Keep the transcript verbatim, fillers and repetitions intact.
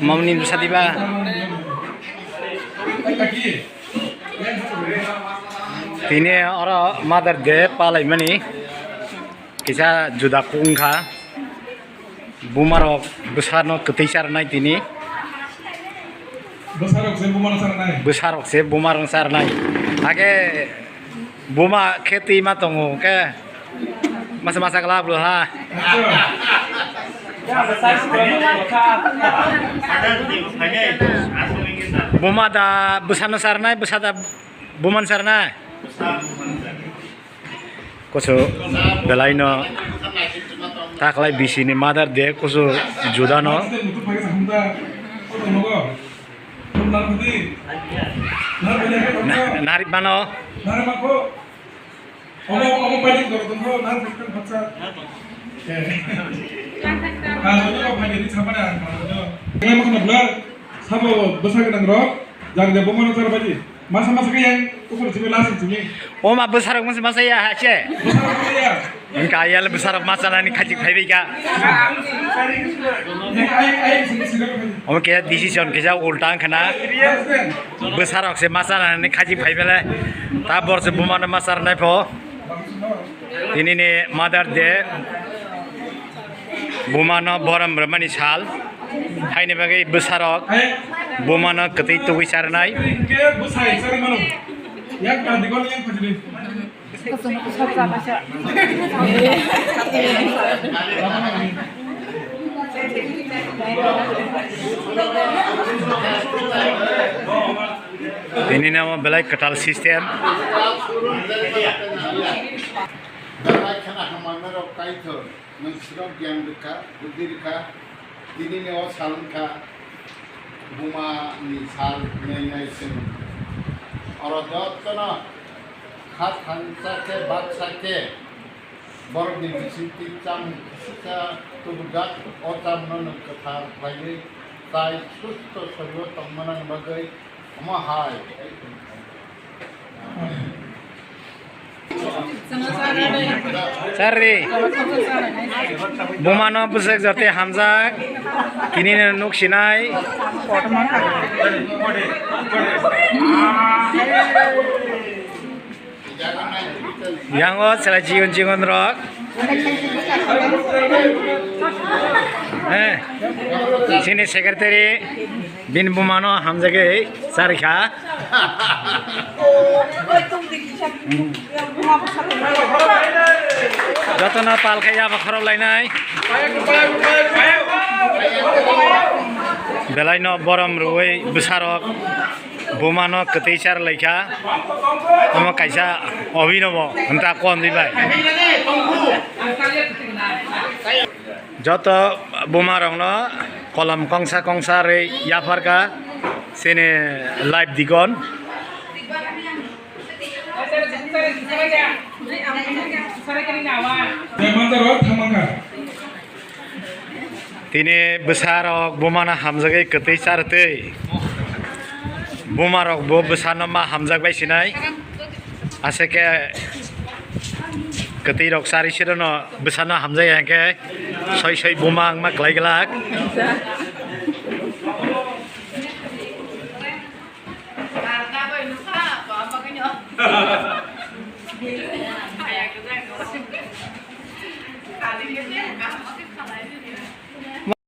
Mamni bwsa diba? Tini oro Mother Day palaimani kisa juda kung kha. Bumarok bwsano kwtwi charnai tini. Bwsarok se bumarok charnai. Bwsarok se bumarok charnai. Age buma khe twi ma tongo khe. Masa masa kala bwla ha. Buma da bwsano sarnai, bwsa da buman sarnai. Kusu belai no taklai bisi ni Mother Day kusu juda no. Na-, narik mano. Omo, omo paiding doro tongkho, nang thangkang phatsa. Eh. Kajoni o phaidini samani ang manjo. Kaya makhno blur, sabo bwsa gwnang rok, jang de bomano char baji. Masa masa kaya, ukur chimi last chimi. O ma bwsarok masa masa ya ha che. Bwsarok masa ya. Engka ayal bwsarok masa nani khajik phaibai ka. Omo khe decision kisa ulta wngkha na. Bwsarok se masa nani khajik phai bele. Ta bor se bumano masa rwnai pho. Tini ni Mother Day. Bumano borom rwmani sal. Haini bagwi bwsarok bumano kwtwi tugwi charwnai. Yang tadi kau yang tadi. Tini namo belai kwtal system. Belai khana hamma norok kaithor. Nwng srok gyan rwkha, bwdwi rwkha, tinini o sal wngkha buma ni sal hwnwi nai chwng. Oro jotono kha thansa khe baksa khe borokni bisingtwi chamung kisa tubugjak, o chamungno nwng kwthar khlaiwi tai susto sorio tongmanani bagwi. Chardi. Bumano bwswk jote hamjak. Kinino nuk sinai. Yang o chwla jigon jigon rok. Eh, sini secretary bin bumano hamjagwi charikha. Jotono tal khe yaba khorok lainai. Belai no borom rwui bwsarok. Bumano kwtwi char laikha, omo kaisa Abhinav bo, hwnta kon di bai. Joto buma rokno kolom kongsa kongsa rwi yapharkha, chini live digon. Tini bwsarok bumano hamjagwi kwtwi chartwi. Bumarok bo bwsano ma hamjak bai sinai. Aswk khe kwtwi rok chari sirano bwsano hamjak ya khe soi soi buma wngma kwlai glak.